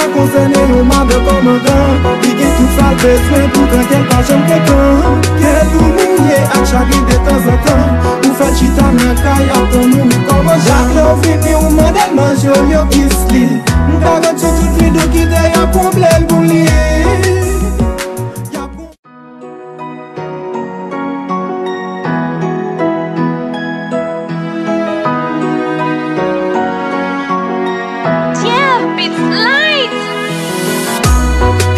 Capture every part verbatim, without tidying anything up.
Sa konsène yon madan kòmandan, li gen tout sa l bezwen, poutan kè l pa janm kontan. Kè l dou mouye ak chagren detanzantan, ou fè l chita nan kay ap tann ou kòmandan. Chak lè w vini, ou mande l manje, olye w kis li. M garanti w tout vidéo ki te y ap konble l pou li. Y ap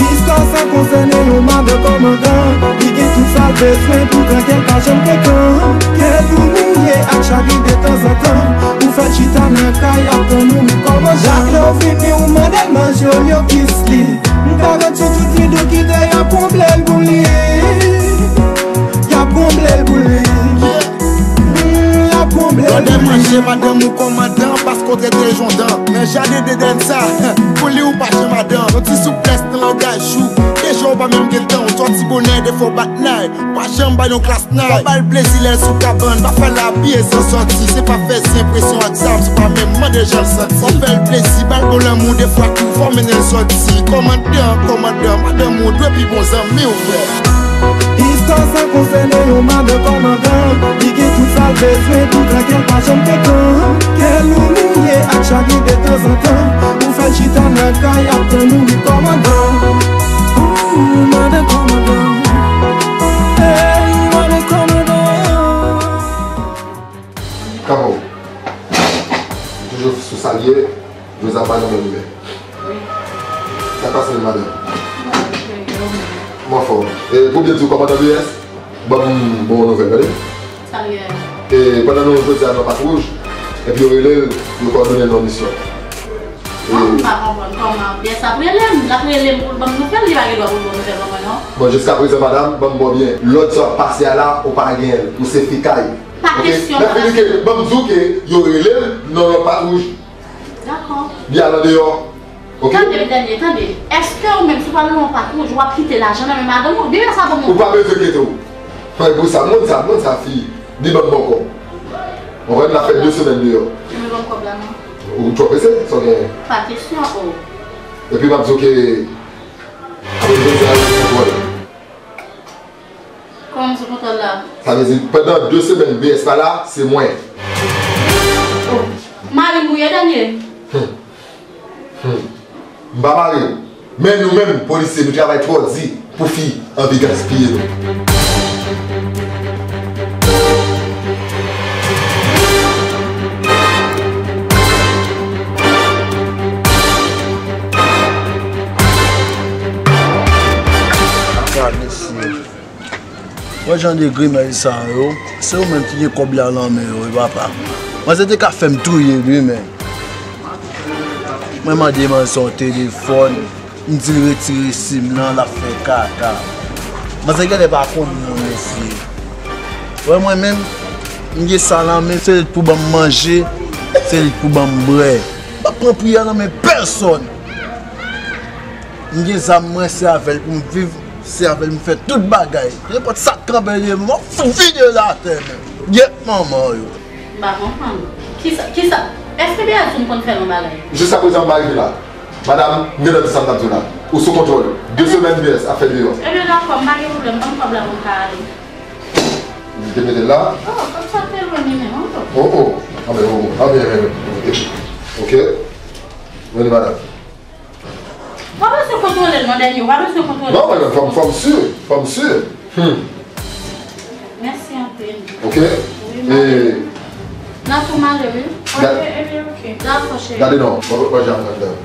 Istwa sa konsène yon madan kòmandan. Li gen tout sa l bezwen, poutan kè l pa janm kontan. Kè l dou mouye ak chagren detanzantan, ou fè l chita nan kay ap tann ou kòmandan. Chak lè w vini, ou mande l manje, olye w kis li. M garanti w tout vidéo ki te y ap konble l pou li. Y ap konble l pou li. Mm, y ap konble l pou li. Lòdè manje madanm ou kòmandan, paske w trete l jondan. Nan jaden Deden sa, pou li ou pa jan madanm. Yon ti souplès nan langaj ou. Deja w pa menm gen tan, ou sòti bonè, defwa w bat nay. Pa janm bay yon klas nay. Pa ba l plezi lè l sou kabann, pa fè l abiye san sòti. Se pa fè se enpresyon ak zam, se pa menm mande jan l santi. Fò w fè l plezi, ba l bon lanmou, defwa tou fò w mennen l sòti. Kòmandan, kòmandan, madanm ou dwe pi bon zanmi w, frè. Istwa sa konsène yon madan kòmandan. Li gen tout sa l bezwen, poutan kè l pa janm kontan. Kè l ou mouye ak chagren detanzantan, ou fè l chita nan kay ap tann ou kòmandan. Ooh, madan kòmandan. Hey, madan kòmandan. Kòman w? Toujou sou sa l ye, jodi a pa nan menm imè. Wi. Sa k pase menm, madanm? Mwen anfòm. E, pou byen di w, kòmandan B S, ban m bon nouvèl, tande? Sa l ye? E, pandan nou jodi a nan Pat Wouj, epi yo rele l, yo kòdone l nan misyon. Ah, m pa konprann kòman B S ap rele m. L ap rele m pou l ban m nouvèl, li pa gen dwa pou l ban m nouvèl mwen, non. Bon, jiskaprezan, madanm, ban m ba w byen. Lòd sa w ap pase a la, ou pa genyen l. Ou se fi kay. Pa kesyon, pa kesyon. Mèt Filike, ban m di w ke yo rele l nan yon Pat Wouj. Dakò. Li al andeyò. Oke? Tande, Dènye, tande. Èske ou menm, si w pral nan yon Pat Wouj, w ap kite lajan nan men madanm ou? Di m sa pou mwen. Ou pa bezwen enkyete w. Mwen, pou sa, moun sa, moun sa, fi, li ban m bò kòb. Ou konprann, n ap fè de semèn deyò. Ou ban m kòb la, non? Ou twò prese, sa w genyen? Pa kesyon, o. Epi m ap di w ke, apre jodi a, ou kontwòl. Kòman sou kontwòl la? Sa vle di, pandan de semèn B S pa la, se mwen. O, mari m ou ye, Dènye? Hmm. Hmm. M pa mari w. Men nou menm, polisye, nou travay twò di pou fi anvi gaspiye nou. Gad mesye. Wè jan de grimèl sa yo, se yo menm ki gen kòb la nan men yo, wi papa. Manzè te ka fè m touye l, wi, men. Mwen mande manzè yon telefòn, m di l retire sim nan, l ap fè kaka. Manzè genlè pa konn moun, mesye. Wè mwen menm, m gen sa nan men, se li k pou ban m manje, se li k pou ban m bwè. M p ap pran pri a nan men pèsòn. M gen zam mwen, se avè l pou m viv, se avè l m fè tout bagay. Nenpòt sa k kanpe devan m, m ap fout vide l atè menm. Gyèt manman yo. M pa konprann. Kisa, kisa, èske B S ou m konn fè yon bagay? Jiskaprezan m pa rive la. Madanm, m gentan di sa m t ap di w la. Ou sou kontwòl. De semèn B S ap fè deyò. Ebyen dakò, m pa gen pwoblèm. Ban m kòb la pou m ka ale. Li te mete l la? Oh, kòb sa te lwen li menm ankò. Oh, oh. Anben, oh, oh. Anben, anben, anben. Ok. Ok. Vini, madanm. W ap rete kontwole l, non, Dènye, w ap rete kontwole l. Non, madanm, fò m, fò m si, fò m si. Hmm. Mèsi anpil. Ok. Wi, e, madanm. N a tou male, wi. Ok, ebyen, ok. Dakò, cheri. Gade non, w ap manje avè m anndan.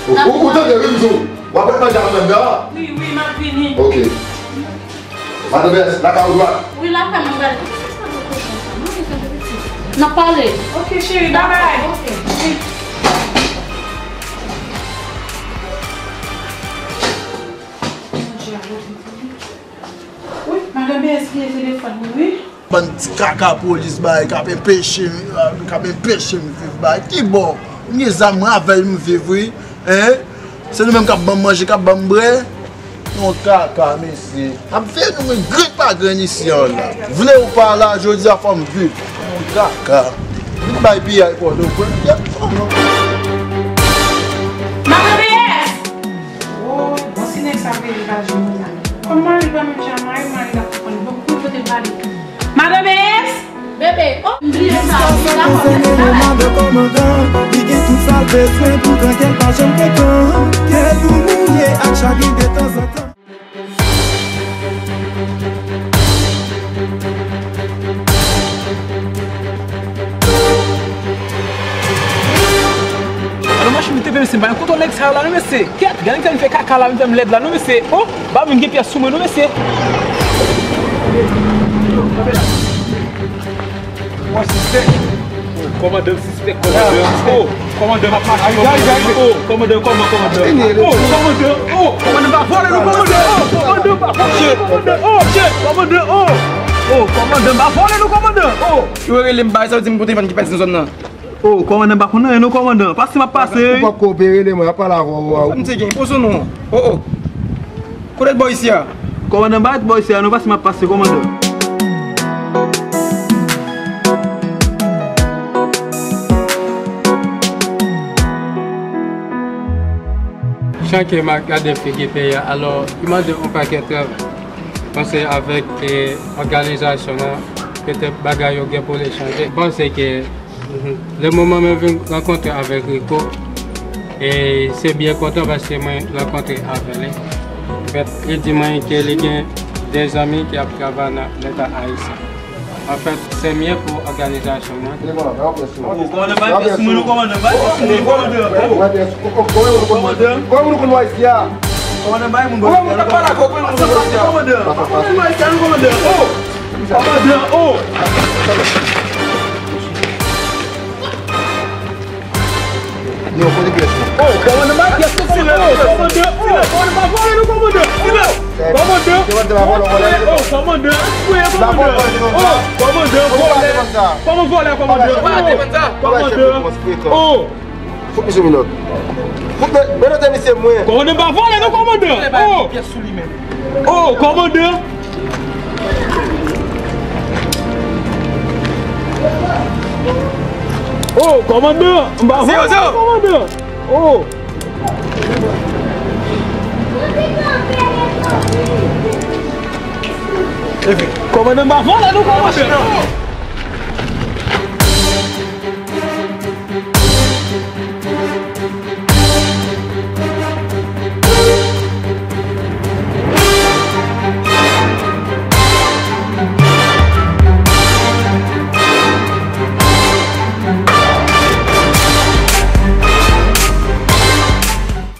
Ou, ou tande, wi, m di w. W ap manje avè m anndan. Wi, wi, m ap vini. Ok. Madanm B S, lakay ou dwat. Wi, lakay mwen, gade. N ap pale. Ok, cheri, babay. Ok. Wi, madanm B S bliye telefòn li, wi. Bann ti kaka polis bay k ap enpeche m, k ap enpeche m viv bay. Ki bò? M gen zam mwen avè l m viv, wi. Hein? Se nou menm k ap ban m manje, k ap ban m bwè? Yon kaka, mesye. N ap viv nou menm grenn pa grenn isi an la. Vle ou pa la, jodi a fò m viv. Yon kaka. Vin bay piyay Pòtoprens. Madanm B S! Madanm E S! Bebe, oh, m bliye sa. Dakò, dakò. Li gen tout sa l bezwen pou tranke l pa janm kontan. Kè l dou mouye ak chagren detanzantan. Alò, machin, te vin, mesye, m pa konn nèg sa yo la, non, mesye. Kèt, gade nèg sa vin fè kaka la, vin fè m lèd la, non, mesye. Oh, ba moun gen pyès sou mwen, non, mesye. Mwen sispèk. Oh, kòmandan sispèk, kòmandan. Oh, kòmandan ap mache. Oh, kòmandan, kòman, kòmandan. Oh, kòmandan. Oh, kòmandan pa vòlè, non, kòmandan. Oh, kòmandan pa vòlè, kòmandan. Oh, shit, kòmandan. Oh, shit, kòmandan. Oh, oh, kòmandan pa vòlè, non, kòmandan. Oh. Yo rele m bay sa, yo di m gon telefòn ki pèdi nan zòn nan. Oh, kòmandan pa konn anyen non, kòmandan. Pase m ap pase, wi. Ou pap ko opere, rele mwen, ap pale avè w. Sa m te gen, poze w non. Oh, oh. Kote k bò isi a? Kòmandan, pa ret bò isi a non, pase m ap pase, kòmandan. Jan ke m ap gade figi peyi a, alò, li mande yon pakèt travay. Panse avèk, eh, òganizasyon an, petèt bagay yo gen pou li chanje. M panse ke, mhm, le moman mwen vin rankontre avèk Rico, e se byen kontan paske mwen rankontre avè li. Anfèt, li di mwen ke li gen de zanmi ki ap travay nan Leta Ayisyen. Anfèt, se mye pou òganizasyon an. Kòmandan, bay pyès sou mwen, kòmandan, bay pyès sou mwen, kòmandan. Kòmandan, bay moun kòmandan. Kòmandan, bay moun kòmandan. Kòmandan, oh! Kòmandan, oh! Non, kote pyès lan? Oh, kòmandan, bay pyès lan, kòmandan. Oh, kòmandan, oh, kòmandan, pa vòlè non, kòmandan. Oh, kòmandan. Oh, kòmandan. Oh, kòmandan, vòlè. Kòmandan, vòlè. Kòman vòlè, kòmandan? Oh, kòmandan. Oh. Fout misye minòt. Fout men, menote misye mwen. Kòmandan, pa vòlè non, kòmandan. Oh. Oh, kòmandan. Oh, kòmandan. M pa vòlè, kòmandan. Oh. Kòmandan, m pa vòlè non, kòmandan.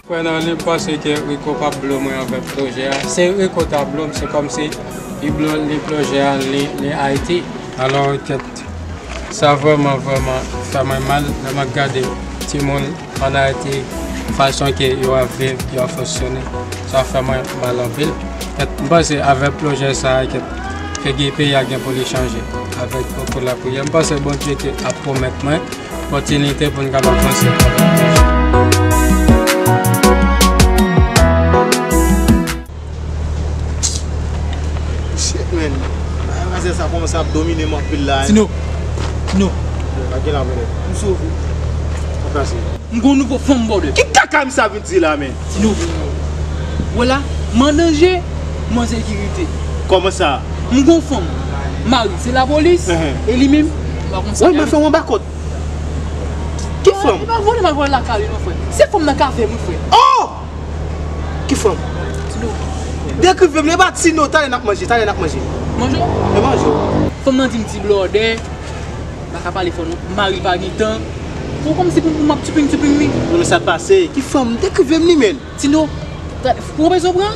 Kwè nan li, m panse ke Rico p ap blow mwen avèk pwojè a. Si Rico ta blow m, se kòmsi li blow li pwojè a, li, li Ayiti. Alò, kèt, sa vrèman, vrèman fè mwen mal lè m ap gade timoun ann Ayiti, fason ke yo ap viv, yo ap fonksyone. Sa fè mwen mal anpil. Kèt, m panse avèk pwojè sa a, kèt, figi peyi a gen pou li chanje. Avèk bokou lapriyè, m panse Bondye te ap pwomèt mwen opòtinite pou n kapab vanse avèk pwojè. Shit, man. Manzè sa kòmanse ap domine m anpil la, hein. Tino. Tino. Pa gen la, brother. M sove. Mwen pase. M gon nouvo fanm, brother. Ki kaka misye ap vin di la, man? Tino. Wè la, m an danje, m an sekirite. Kòman sa? M gon fanm. Mari, se lapolis. Ehe. E li menm, m pa konn sa. Wi, mwen fè yon bakòt. Ki fanm? Li pa vòlè, m al vòlè lakay li non, frè. Se fanm nan kafe m wi, frè. Oh! Ki fanm? Tino. Dekrive m, li pa Tino, talè n ap manje, talè n ap manje. Manje w? E manje w. Fanm nan di m ti blòdè, m pa ka pale fò non, mari pa gen tan. Ou kòmsi pou, pou m ap tuping tuping li. Non, men sa pase, ki fanm? Dekrive m li, menn. Tino, ou bezwen pran?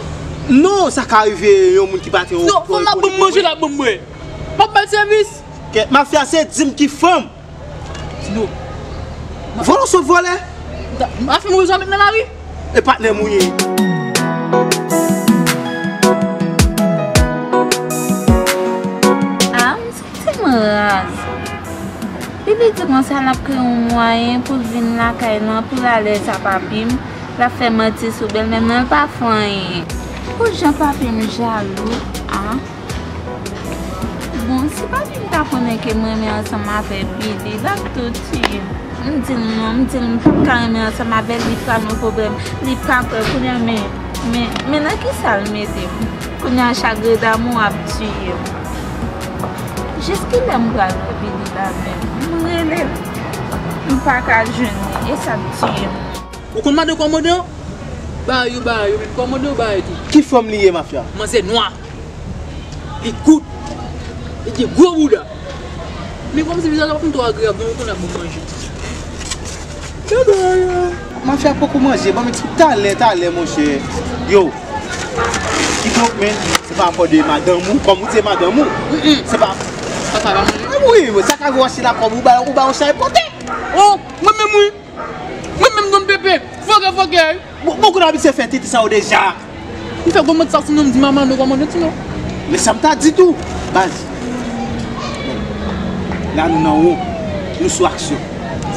Non, sa ka rive yon moun ki pa te... Non, fanm nan ban m manje, l ap ban m bwè. M ap ba l sèvis. Kèt, mafya se di m ki fanm. Tino. Vòlè w sot vòlè? Afè m ou bezwen met nan lari? E patnè m ou ye. Ah, m santi m raz. Li di konsa l ap kreye yon mwayen pou l vin lakay lan, pou l alèz a papi m. L ap fè manti sou bèlmè m nan, l pa fè anyen. Pou jan papi m jalou, ah. Bon, si papi m ta konnen ke m renmen ansanm avè Billy, l ap tou tiye m. M di l non, m di l m p ap ka renmen ansanm avè l, li pral yon pwoblèm, li pa kwè kounye a, men, men, men nan kisa l mete m? Kounye a chagren damou ap tiye m. Jiskilè m pral wè Billy la menm? M rele l, m pa ka jwenn li, e sa k tiye m. Ou konn madan kòmandan? Bagay yo, bagay yo, men kòmandan yo bagay tou. Ki fòm li ye, mafya? Manzè nwa. Li kout. Li gen gwo bouda. Men kòmsi vizaj la pa fin twò agreyab non, ou konnen ap ban m manje. Mafya poko manje, ban m ti talè, talè, monchè. Yo. Kidonk, men, se pa rapò de madanm ou, kòm ou se madanm ou. Se pa. Sa ka va manje? Ah wi, sa ka vin wache la kòm ou ba, ou ba yon chay pote. Oh, mwen menm wi. Mwen menm Don Pepe, fòkè, fòkè. Bon, bon, kounye a misye fè tete sa yo deja. M fè gwo mòd sa sou nou, m di manman nou kòmandan ti non. Men sa m ta di tou, baz. La nou nan won, nou sou aksyon.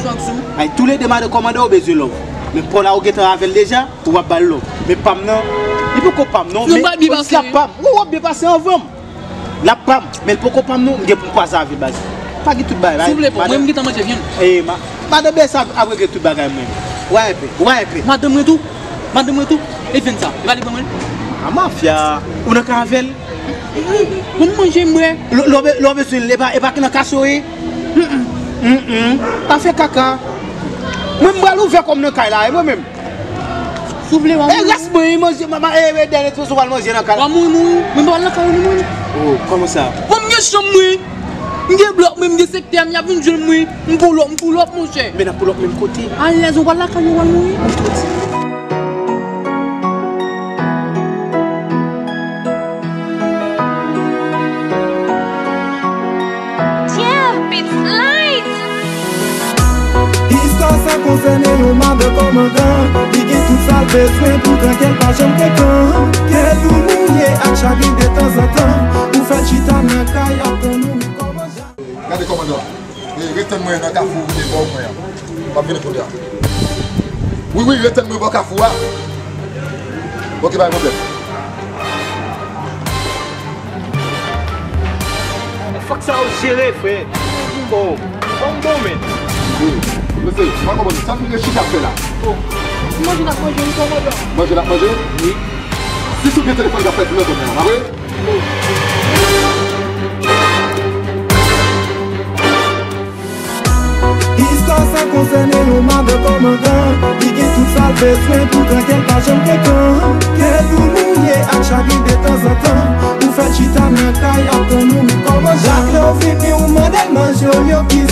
Sou aksyon? Ay, toulede madan kòmandan yo bezwen love. Men pa w la ou gentan avè l deja, ou ap ba l love. Men pa m nan, li poko pa m non, men polis la pa m. Wi, w ap byen pase anvan m. L ap pa m, men l poko pa m non, m gen pou m kwaze avè l baz. Pa gen tout bagay. Si w vle, bon, mwen m gentan manje vyann. E, ma, madan Bèsa ap regle tout bagay mwen. Wè enpe, wè enpe. Madanm mwen tou, madanm mwen tou, e vyann sa, e pa li ban mwen? A mafya, ou nan ka avè l? Bon, m manje m bwè. Lè w bezwen l, e pa, e pa ki nan kache w ye? Mm, mm. Pa fè kaka. Mwen m pral ouvè kò m nan kay la, e mwen menm. Si w vle, w a mouri. E ras mwen, manje, ma, ma, e, e, dènye ti sou pral manje nan kay. W a mouri, mouri. Mwen pa pral nan kay ou non, mwen. Oh, kòman sa? Bon, m gen chanm mwen. M gen blòk mwen, m gen sektè m, y ap vin jwenn mwen. M pull up, m pull up, monchè. Men n ap pull up menm kote. Alèz, ou pral lakay ou, w al mouri. Damn, bitch, light! Istwa sa konsène yon madan kòmandan. Li gen tout sa l bezwen pou trankèl pa janm frekan. Kè dou mouye ak chagren detanzantan. Ou fè l chita nan kay ap tann ou kòmandan. Gade kòmandan. E, ret tann mwen nan kafou ou te ba w mwen an. M ap vini kounye a. Wi, wi, ret tann mwen bò kafou a. Ok, pa gen pwoblèm. Fòk sa yo jere, frè. Oh, ban m bon men. Wi, mesye, m pa konprann sa nou gen chita fè la. Oh, manje n ap manje, wi, kòmandan. Manje n ap manje? Wi. Si sou gen telefòn k ap fè di nan kòmandan, pa vre? Istwa sa konsène yon madan kòmandan. Li gen tout sa l bezwen pou trankèl pa janm frekan. Kè dou mouye ak chagren detanzantan. Ou fè l chita nan kay ap tann ou kòmandan. Chak lè w vini ou mande l manje olye w ki